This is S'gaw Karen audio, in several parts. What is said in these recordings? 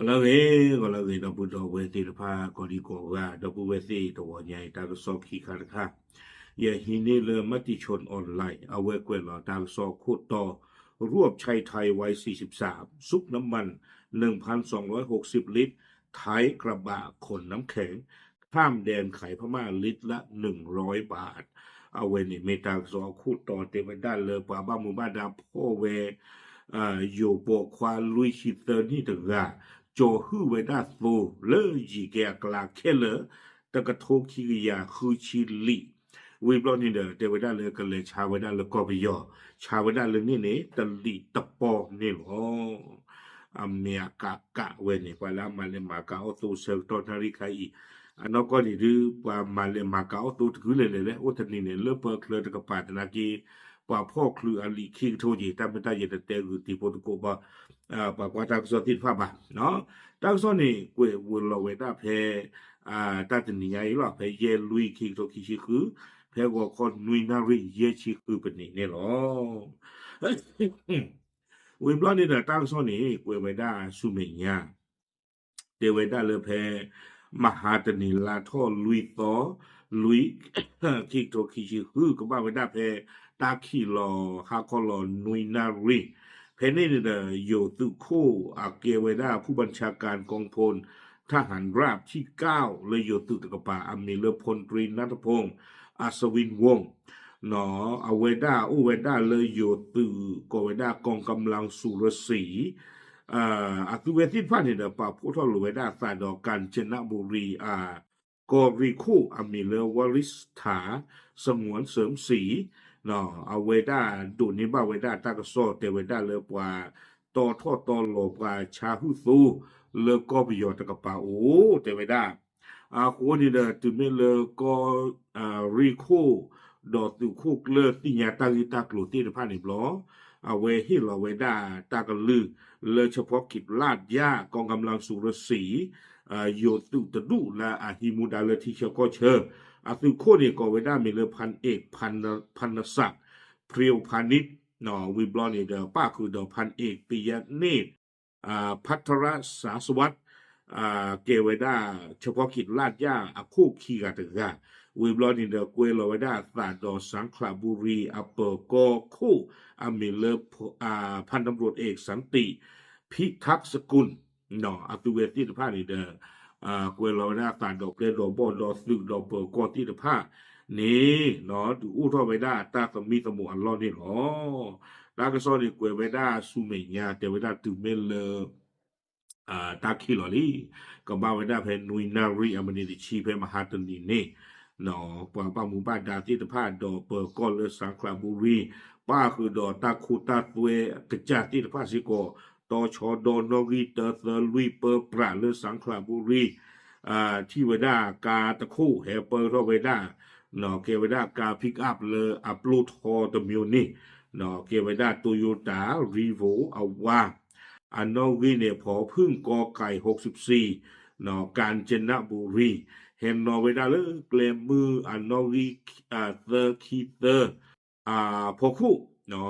လၢအဂ့ၤ ဂီၤလၢအဂ့ၤ ဒီပုၢ်ဒီဝဲၢ်သ့ၣ်တဖၣ် ကိးဒံကိးဂၤ ဒီပုၢ်ဝဲၢ်သ့ၣ်တဝီညါအံၤ တၢ်ကစီၣ်ခံခါတခါ ယဟံးန့ၢ်လၢ Matichon Online အဝဲကွဲးလီၤတၢ်ကစီၣ်ခိၣ်တီ รวบชายไทยวัยสี่สิบสาม ซุกน้ำมัน หนึ่งพันสองร้อยหกสิบลิตร ท้ายกระบะขนน้ำแข็งข้ามแดนขายพม่าลิตรละหนึ่งร้อยบาท အဝဲန့ၣ်မ့ၢ်တၢ်ကစီၣ်အခိၣ်တီတဲဝဲဒၣ်လၢပှၤဘၣ်မူဘၣ်ဒါဖီၣ်ဝဲ ယိၤပိာ်ခွါလွံၢ်ဆံသၢနံၣ်တဂၤ ကၠီၤဟုၣ်ဝဲဒၣ်သိလၢယံၤကဲအကျါခဲလၢာ် တကထိခံကယၤဃုဆံလံာ် ဝံၤဘျီန့ၣ်ဒီး တဲဝဲဒၣ်လၢကလဲၤဆါဝဲဒၣ်လၢကီၢ်ပယီၤ ဆါဝဲဒၣ်လၢန့ၣ်န့ၣ် တလံာ်တပီၢ်န့ၣ်လီၤ. အမ့ၢ်အကးကးဝဲန့ၣ် ပှၤလၢအမၤလဲၤမၤကၤအီၣ်သိဆၢကတီၢ်နၣ်ရံၣ်ခါအံၤ အနီၢ်ကီၢ်န့ၣ်ဒုး ပှၤမၤလဲၤမၤကၤအီၣ်သိတကုာ်လဲၣ်လဲၣ်လဲၣ် အိၣ်တနံၤန့ၣ် လၢပၢၤချၢတကပၤသနာ်က့ ပှၤဖီၣ်ချုးအလံာ်ခံကထိက့ၤ တၢ်မ့ၢ်တၢ်ယဲတတဲဂုာ်တံၤဖိသကိးဘၣ် ပှၤကွၢ်တၢ်ကစီၣ်သ့ၣ်တဖၣ်ဘၣ်. တၢ်ကစီၣ်န့ၣ် ကွဲးဝဲလီၤဝဲဒၣ်ဖဲ တၢ်တနံၤညါအံၤလီၤ ဖဲယဲၢ်လွံၢ်ခံကထိခံဆံဃု ဖဲဂီၤခီနွံနၣ်ရံၣ်ယဲၢ်ဆံဃုပနံးန့ၣ်လီၤ. ဝံၤဘျီန့ၣ်ဒီးတၢ်ကစီၣ်န့ၣ် ကွဲးဝဲဒၣ်ဆူမဲာ်ညါ တဲဝဲဒၣ်လၢဖဲ မဟါတနံၤလါထီၣ်လွံၢ်သီ လွံၢ် ခံကထိခံဆံဃု ကဘၣ်ဝဲဒၣ်ဖဲ တၢ်ခံးလီၤဟါခီလီၤနွံနၣ်ရံၣ် ဖဲန့ၣ်န့ၣ်ဒီး ယိၤသုးခိၣ်အကဲဝဲဒၣ် ผู้บัญชาการกองพลทหารราบที่เก้า လၢယိၤသုးတကပၤ အမံၤလၢ พลตรีณัฐพงษ์ อัศวินวงศ์ အဝဲဒၣ်အိၣ်ဝဲဒၣ်လၢယိၤသုး ကိးဝဲဒၣ် กองกำลังสุรศรี အသုဝဲသ့ၣ်တဖၣ်န့ၣ်ဒီး ပာ်ဖှိၣ်ထီၣ်လိာ်ဝဲဒၣ်အသးဒီး ကၣ်စနဘူရံ အ ကီၢ်ရ့ၣ်ခိၣ်အမံၤလၢ ဝရံသထၢ စငွၣ်စၢၣ်စံ အဝဲဒၣ်ဒိးန့ၢ်ဘၣ်ဝဲဒၣ်တၢ်ကစီၣ်တဲဝဲဒၣ်လၢပှၤတီထီၣ်တီလီၤပှၤဆါဟုၣ်သိ လၢကီၢ်ပယီၤတကပၤအိၣ် တဲဝဲဒၣ် အဃိန့ၣ်ဒီး တုၤမ့ၢ်လၢကီၢ်ရ့ၣ်ခိၣ် ဒီးသုးခိၣ်ကျၢၢ်သ့ၣ်ညါတၢ်ဂ့ၢ်တၢ်ကျိၤသ့ၣ်တဖၣ်န့ၣ်ဘျီ အဝဲဟ့ၣ်လီၤဝဲဒၣ်တၢ်ကလုၢ် လၢ เฉพาะกิจลาดย่า กองกำลังสุรศรี ယိၤသုးတဒူၣ်လၢအဟံးမူဒါလၢထံဆၢကီၢ်ဆၢ အသုးခိၣ်န့ၣ်ကိးဝဲဒၣ်မံၤလၢ พันเอก พันนศักดิ์ เพรียวพานิช ဝံၤဘျီန့ၣ်ဒီး ပၣ်ဃုာ်ဒီး พันเอก ปิยเนตร พัทรสาสวัสดิ์ ကဲဝဲဒၣ် เฉพาะกิจลาดย่า အခိၣ်ခံဂၤတဂၤ ဝံၤဘျီန့ၣ်ဒီး ကွဲးလီၤဝဲဒၣ်အသးဒီး စၣ်ခလးဘူရံ အပၢၤကီၢ်ခိၣ်အမံၤလၢ พันตำรวจเอก สันติ พิทักษ์สกุล အသုဝဲသ့ၣ်တဖၣ်န့ၣ်ဒီး ကွဲးလီၤဝဲဒၣ်အသးဒီးပျဲၢ်ဒီးဘီၣ်ဒီးသုးဒီးပၢၤကီၢ်သ့ၣ်တဖၣ်န့ၣ် ဒုးအိၣ်ထီၣ်ဝဲဒၣ်တၢ်သမံသမိးအလီၢ်န့ၣ်လီၤ. တၢ်ကစီၣ်န့ၣ်ကွဲးဝဲဒၣ်ဆူမဲာ်ညါ တဲဝဲဒၣ်တုၤမ့ၢ်လၢ တၢ်ခံးလီၤလံ ကဘၣ်ဝဲဒၣ်ဖဲနွံနၣ်ရံၣ်အမံးနံးတဆံဖဲမဟါတနံၤန့ၣ် ပှၤဘၣ်မူဘၣ်ဒါသ့ၣ်တဖၣ်ဒီးပၢၤကီၢ်လၢစၣ်ခလးဘူရံ ပၣ်ဃုာ်ဒီးတၢ်ခိတၢ်သွဲအကစၢ်သ့ၣ်တဖၣ်စ့ၢ်ကီး တီၤဆီဒီနီၣ်ဂံၢ်တၢသၢလွံၢ်ပၢပြးလၢစၣ်ခလးဘူရံ ထံၣ်ဝဲဒၣ်ကါတခိၣ်ဟဲပၢထီၣ်ဝဲဒၣ် ကဲဝဲဒၣ်ကါ pick up လၢအပျိၢ်ထီတမျိုးန့ၣ် ကဲဝဲဒၣ် Toyota Revo အဝါ အနီၣ်ဂံၢ်န့ၣ် ဖီဖုၣ်ကီကဲ หกสิบสี่ กาญจนบุรี ဟဲနီၣ်ဝဲဒၣ်လၢကျဲမုၢ်အနီၣ်ဂံၢ် သၢခံသၢ ဖီခိၣ်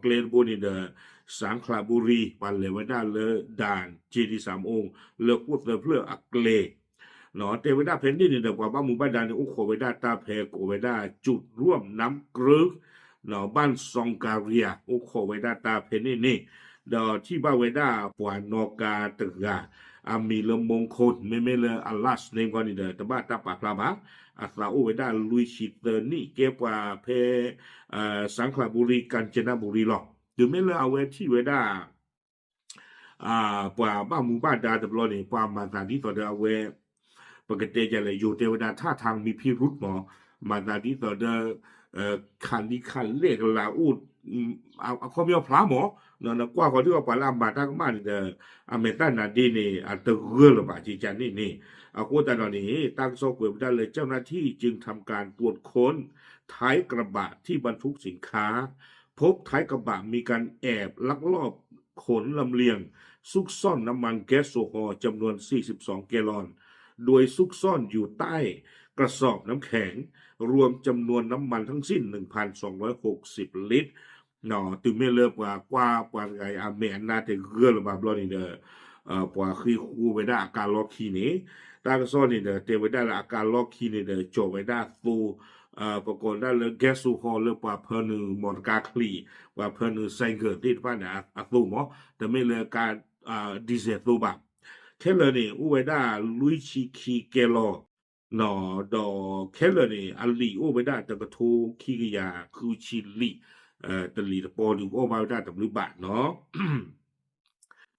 ကျဲတဘိန့ၣ်ဒီး စၣ်ခလးဘူရံ ပှၤလဲၤဝဲဒၣ်လၢ ด่านเจดีย์สามองค์ လၢဃိၣ်သၢဖျၢၣ်အကျဲ တဲဝဲဒၣ်ဖဲန့ၣ်န့ၣ်ဒီး ပှၤဘၣ်မူဘၣ်ဒါန့ၣ် အိၣ်ခိးဝဲဒၣ်တၢ်ဖဲကိးဝဲဒၣ် จุดร่วมน้ำเกลือ บ้านซองกาเรีย အိၣ်ခိးဝဲဒၣ်တၢ်ဖဲန့ၣ်န့ၣ် ဒီးထံၣ်ဘၣ်ဝဲဒၣ်ပှၤနီၣ်ကါတဂၤ အမံၤလၢ มงคล မ့မ့ၢ်လၢအ last name ခီန့ၣ်ဒီး တဘၣ်တၢ်ပာ်ဖျါဘၣ် အသးအိၣ်ဝဲဒၣ်လွံၢ်ဆံသၢနံၣ် ကဲပှၤဖဲ စၣ်ခလးဘူရံ ကၣ်စနဘူရံလီၤ. တုၤမ့ၢ်လၢအဝဲထံၣ်ဝဲဒၣ် ပှၤဘၣ်မူဘၣ်ဒါတဘျီန့ၣ် ပှၤမၤသးဒ်သိးဒီးအဝဲ ပကတဲဒ်လဲၣ် ယိၤတဲဝဲဒၣ် ท่าทางมีพิรุธ မး မၤသးဒ်သိးဒီး ခးလံခးလဲၢ်ကလၤအိၣ် အခီပညီဖျါမး နကွၢ်ဃီၤဒ်အီၤ ပှၤလၢအမၤတၢ်ကမၣ်န့ၣ်ဒီး အမဲာ်သၣ်နါဒ့န့ၣ် အတဂၢၢ်လၢၤဘၣ် ကကန့ၣ်န့ၣ် အဃိသတးဒီးန့ၣ် တၢ်ကစီၣ်ကွဲးဝဲဒၣ်လၢ เจ้าหน้าที่จึงทำการตรวจค้นท้ายกระบะที่บรรทุกสินค้า พบท้ายกระบะมีการแอบลักลอบขนลำเลียง ซุกซ่อนน้ำมันแก๊สโซฮอล์จำนวนสี่สิบสองแกลลอน โดยซุกซ่อนอยู่ใต้กระสอบน้ำแข็ง รวมจำนวนน้ำมันทั้งสิ้น หนึ่งพันสองร้อยหกสิบลิตร တုၤမ့ၢ်လၢပှၤကွၢ်ပှၤတဂၤအံၤ အမဲာ်အနါတဂၢၢ်လၢၤဘၣ်ဘျီန့ၣ်ဒီး ပှၤဃ့ဃိဝဲဒၣ်အကါလီၢ်ခံန့ၣ်, တၢ်ကစီၣ်န့ၣ်ဒီး တဲဝဲဒၣ်လၢအကါလီၢ်ခံန့ၣ်ဒီး ကၠီၤဝဲဒၣ်သိ, ပကိးဒၣ်လၢ gas ဟီ လၢပှၤဖၢနုာ်မီတကါချံ, ပှၤဖၢနုာ် ဆိုင်ကယ် သ့ၣ်တဖၣ်န့ၣ်အသိးမး, တမ့ၢ်လၢကါ diesel သိးဘၣ်. ခဲလၢာ်န့ၣ် အိၣ်ဝဲဒၣ်လွံၢ်ဆံခံကဲလီၤ ဒီးခဲလၢာ်န့ၣ် အလံာ်အိၣ်ဝဲဒၣ်တကထိခံကယၤဃုဆံလံာ်, တလံာ်တပီၢ်ဒုးအီၣ်ဘၣ်ဝဲဒၣ်တဘျုးဘးနီၤ.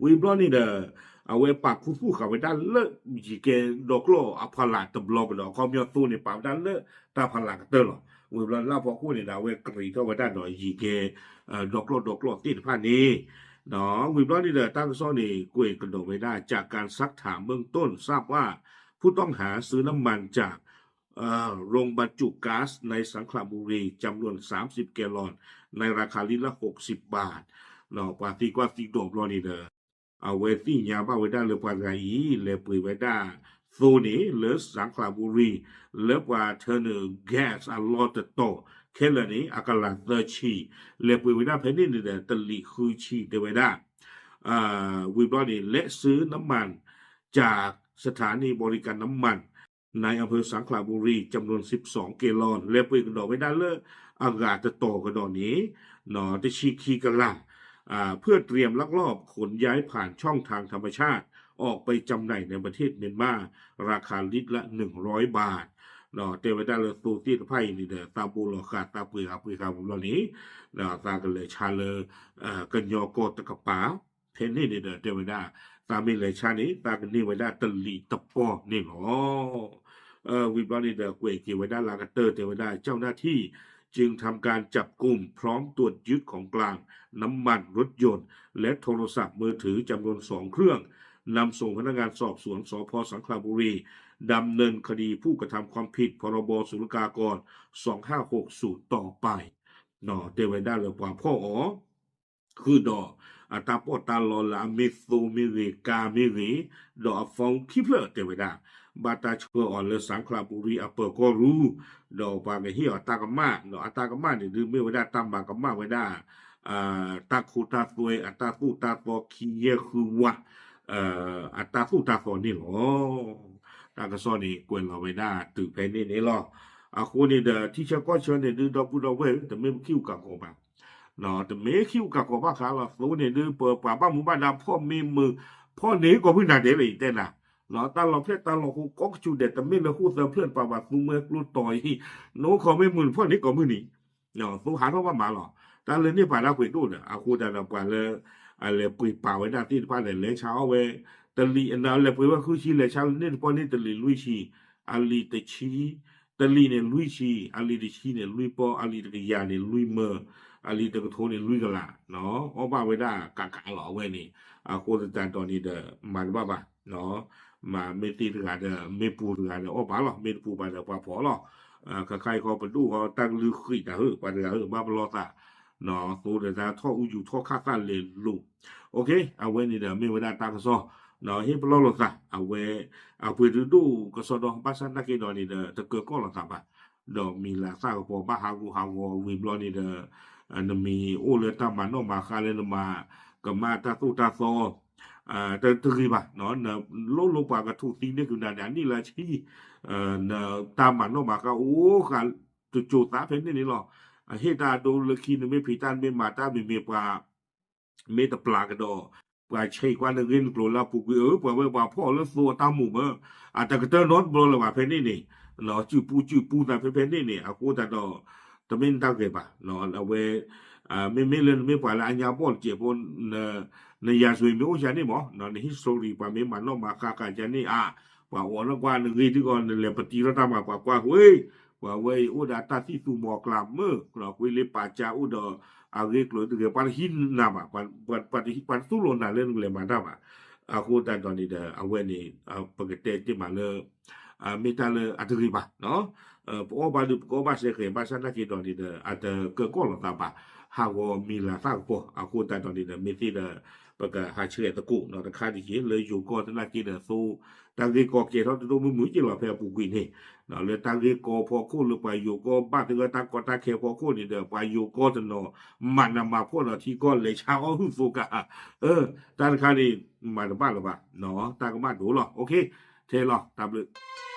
ဝံၤဘျီန့ၣ်ဒီး အဝဲပာ်ခူသူၣ်ဃာ်ဝဲဒၣ်လၢယံၤကဲဒီကျိာ်အဖီလာ်တဘျီကဒီး အခီပညီသိန့ၣ် ပာ်ဝဲဒၣ်လၢတၢ်ဖီလာ်ကတၢၢ်လီၤ. ဝံၤဘျီလၢအဖီခိၣ်န့ၣ်ဒီး အဝဲကရံးထီၣ်ဝဲဒၣ်ဒီးယံၤကဲ ဒီကျိာ်ဒီကျိာ်သ့ၣ်တဖၣ်န့ၣ် ဝံၤဘျီန့ၣ်ဒီး တၢ်ကစီၣ်န့ၣ် ကွဲးကဒီးဝဲဒၣ် จากการซักถามเบื้องต้นทราบว่า ผู้ต้องหาซื้อน้ำมันจาก โรงบรรจุก๊าซในสังขละบุรีจำนวน สามสิบแกลลอน ในราคาลิตรละ หกสิบบาท ပှၤသံကွၢ်သံဒိးဘျီန့ၣ်ဒီး အဝဲသ့ၣ်ညါဘၣ်ဝဲဒၣ်လၢပှၤတဂၤအံၤ လဲၤပှ့ၤဝဲဒၣ်သိန့ၣ် လၢ สังขละบุรี လၢပှၤထၢနုာ် gas အလီၢ်တတီၤ ခဲလၢာ်န့ၣ် အကလးသၢဆံ, လဲၤပှ့ၤဝဲဒၣ်ဖဲန့ၣ်န့ၣ်ဒီး တလံာ်ဃုဆံ တဲဝဲဒၣ် ဝံၤဘျီန့ၣ် และซื้อน้ำมันจากสถานีบริการน้ำมันในอำเภอสังขละบุรี จำนวน สิบสองแกลลอน လဲၤပှ့ၤကဒီးဝဲဒၣ်လၢအဂၤတတီၤကဒီးန့ၣ် တဆံခံကလး เพื่อเตรียมลักลอบขนย้ายผ่านช่องทางธรรมชาติ ออกไปจำหน่ายในประเทศเมียนมา ราคาลิตรละ หนึ่งร้อยบาท တဲဝဲဒၣ်လၢသိသ့ၣ်တဖၣ်အံၤန့ၣ်ဒီး သးဘိလီၤဃာ်သးပှ့ၤဃာ်ပှ့ၤဃာ်ဝံၤဘျီန့ၣ် သးကလဲၤဆါလၢ ကညီကီၢ်တကပၤ ဖဲန့ၣ်န့ၣ်ဒီး တဲဝဲဒၣ် သးမ့ၢ်လဲၤဆါန့ၣ် သးကန့ၢ်ဝဲဒၣ်တလံာ်တပီၢ်န့ၣ်လီၤ. ဝံၤဘျီန့ၣ်ဒီး ကွဲးက့ၤဝဲဒၣ်လၢကတၢၢ် တဲဝဲဒၣ် เจ้าหน้าที่จึงทำการจับกุมพร้อมตรวจยึดของกลาง น้ำมันรถยนต์ และโทรศัพท์มือถือจำนวนสองเครื่อง นำส่งพนักงานสอบสวน สภ สังขละบุรี ดำเนินคดีผู้กระทำความผิด พรบศุลกากร สองห้าหกศูนย์ ต่อไป တဲဝဲဒၣ်လၢပှၤဖီၣ်အီၤ ဃုာ်ဒီး အတၢ်ပီးတၢ်လီလၢအမ့ၢ်သိမ့ၢ်ဂ့ၤ ကါမ့ၢ်ဂ့ၤ ဒီးအ phone ခံဖျၢၣ် တဲဝဲဒၣ် ဘၣ်တၢ်ဆှၢအီၤလၢ สังขละบุรี အပၢၤကီၢ်ရူၢ် ဒီးပှၤကဟ့ၣ်အီၤတၢ်ကမၣ် ဒီးအတၢ်ကမၣ်န့ၣ်ဒုးမ့ၢ်ဝဲဒၣ်တၢ်မၤကမၣ်ဝဲဒၣ် တၢ်ခိတၢ်သွဲ အတၢ်သိၣ်တၢ်သီခံယဲၢ်ဃုဝး အတၢ်သိၣ်တၢ်သီန့ၣ်လီၤ. တၢ်ကစီၣ်န့ၣ် ကွဲးလီၤဝဲဒၣ်တုၤဖဲန့ၣ်န့ၣ်လီၤ. အဃိန့ၣ်ဒီး ထံဆၢကီၢ်ဆၢန့ၣ်ဒုး ဒီပုၢ်ဒီဝဲၢ် တမ့ၢ်ခံအိၣ်ကးကီးဘၣ် တမ့ၢ်ခံအိၣ်ကးကီးဘၣ်ဃးလီၤ. သိန့ၣ်ဒုး ပပှၤဘၣ်မူဘၣ်ဒါဖီၣ်မ့ၢ်မုာ် ဖီၣ်န့ၢ်ကိးမုၢ်နၤဒဲးလၢယတဲနၤ တၢ်လီၤဖျဲၣ်တၢ်လီၤဃိကိးကစူၤဒဲး တမ့ၢ်လၢဃိၣ်သၢဖျၢၣ်တပၤဘၣ် သူမွဲကျိတံၤအံၤ နအိၣ်ခိးမ့ၢ်မုာ်နဖီၣ်န့ၢ်ကိးမုၢ်နံၤ သိဟးထီၣ်ဘၣ်မးလီၤ. တၢ်လၢန့ၢ်ပာ်တၢ်ပှ့ၤဒိၣ်ဒီး အဃိသတးဒီးပှၤလၢ အလဲၤပှ့ၤပာ်ဝဲဒၣ်သ့ၣ်တဖၣ်ဒီး လဲၤဆါအီၣ်ဝဲ တလံာ်အနၤလဲၤပှ့ၤဝဲဃုဆံ လဲၤဆါလၢန့ၢ်တပီၢ်န့ၢ်တလံာ်လွံၢ်ဆံ အလံာ်တဆံ တလံာ်န့ၣ်လွံၢ်ဆံ အလံာ်တဆံန့ၣ်လွံၢ်ပီၢ် အလံာ်တကယၤန့ၣ်လွံၢ်မၢ အလံာ်တကထိန့ၣ်လွံၢ်ကလး အီၣ်ဘၣ်ဝဲဒၣ်ကးကးလီၤအဝဲန့ၣ် အဃိသတးဒီးန့ၣ်ဒီး မၤတဘၣ်ဘၣ် မၤမ့ၢ်သ့တဂၤဒီး မ့ၢ်ပူၤတဂၤဒီးအီၣ်ဘၣ်လီၤ မ့ၢ်တပူၤဘၣ်ဒီးပှၤဖီၣ်လီၤ. ခါခါအံၤဃီပဒိၣ်ဃီတၢ်ကလုၢ်ဃံးတၢ်ဧၢ ပှၤတဂၤဧၢ ဘၣ်ပလီၢ်သး သိဒီးတၢ်ထီၣ်အူယူၤထီၣ်ခၣ်သၣ်လဲၤလိာ် အဝဲန့ၣ်ဒီးမ့ၢ်ဝဲဒၣ်တၢ်ကစီၣ် ဟ့ၣ်ပလီၢ်လိာ်သး အဝဲ အပှ့ၤဒုးဒိၣ်ကစီဒီ ဘၣ်ဆၣ်သနာ်က့ဒီးန့ၣ်ဒီး တကၢကီၢ်လိာ်သးဘၣ် ဒီးမံၤလၤသၣ်ကပီၤဘၣ်ဟးဂူာ်ဟးဂီၤဝံၤဘျီန့ၣ်ဒီး နမံၤအိၣ်လၢတၢ်မၤနီၣ်မၤဃါလၢနမၤကမၣ်တၢ်သိၣ်တၢ်သီ တဂ့ၤဘၣ် လိၣ်လိပှၤကထူးသံန့ၢ်က့ၤနၤန့ၣ် အနံၣ်လၢဆံ နတၢ်မၤနီၣ်မၤဃါအိၣ်ဃာ်တစိၤသးဖဲန့ၣ်န့ၣ်လီၤ. အဟ့ၣ်တၢ်အဒိလၢခံ နမ့ၢ်ဖံးတၢ်နမ့ၢ်မၤတၢ်မ့မ့ၢ်ပှၤ မ့ၢ်တပျၢ်ကဒီး ပှၤဆဲးကွၢ်နဂ့ၢ်နကျိၤလၢအပူၤကွံာ် အၢ ပှၤဝဲပှၤဖီၣ်လၢသိအတၢ်မူးမၢ အတကတၢၢ်နီတဘျီလၢၤဘၣ်ဖဲန့ၣ်န့ၣ် စုပူစုပူသးဖဲဖဲန့ၣ်န့ၣ် အဃိသတးဒီး တမ့ၢ်နတၢ်ဂ့ၤဘၣ် အဝဲ မ့မ့ၢ်လၢနမ့ၢ်ပှၤလၢအညါဘီၣ်တစဲးဖိ န ရာဇဝင် မ့ၢ်အိၣ်ယၤန့ၣ်မး န history ပှၤမ့ၢ်မၤနီၣ်မၤဃါဃာ်ယၤန့ၣ်အါ ပှၤအိးထီၣ်ကွၢ်နဂ့ၢ်ဒ်အံၤ နလဲၤပတံထီၣ်တၢ်မၤပှၤကွၢ်ဝဲ ပှၤဝဲအံၤအိၣ်ဒီးတၢ်သံၣ်သူမီၤကျၢ်မုၢ် ကွ့လ့ပာ်ကၢ်အိၣ်ဒီး အဂ့ၢ်ကျိၤတဂ့ၤ ပှၤတဟံးနၤဘၣ် ပှၤတဟံး ပှၤတသူၣ်လိာ်နၤလၢနကလဲၤမၤတၢ်ဘၣ်. အဃိသတးဒီးန့ၣ်ဒီး အဝဲန့ၣ် ပကတဲတ့ၢ်မးလၢ မ့ၢ်တၢ်လၢအတဂ့ၤဘၣ် ပအီၣ်ဘၣ်ဒုး ပကအီၣ်ဘၣ်စဲဃဲၤ ဘၣ်ဆၣ်သနာ်က့ဒီးန့ၣ်ဒီး အတကၢကီၢ်လိာ်သးဘၣ်. ဟးဂီၤမံၤလၤသၣ်ကပီၤ အဃိသတးဒီးန့ၣ်ဒီး မ့ၢ်သ့ဒီး ပကဟးဆှဲးသကိးနီၤ တခါဒ်က့ၤ လၢယိၤကီၢ်သနာ်က့ဒီး သိ တၢ်ဂ့ၢ်ကီကဲထီၣ်တဒိၣ်မုၢ်မုၢ်က့လီၤ ဖဲအပူၤကွံာ်န့ၣ် လၢတၢ်ဂ့ၢ်ကီဖီခိၣ် လၢပှၤယိၤကီၢ်ဘၣ်သဂၢၢ်တၢ်ကီတၢ်ခဲဖီခိၣ်န့ၣ်ဒီး ပှၤယိၤကီၢ်တနီၤ မၤနးမၤဖှီၣ်ဒီးထံကီၢ်လဲၤဆါအီၣ်ဟုၣ်သိကး တၢ်တခါန့ၣ် မၤတဘၣ်လၢၤဘၣ် တၢ်ကမၣ်ဒိၣ်လီၤ ထဲလီၤ တၢ်ဘျုး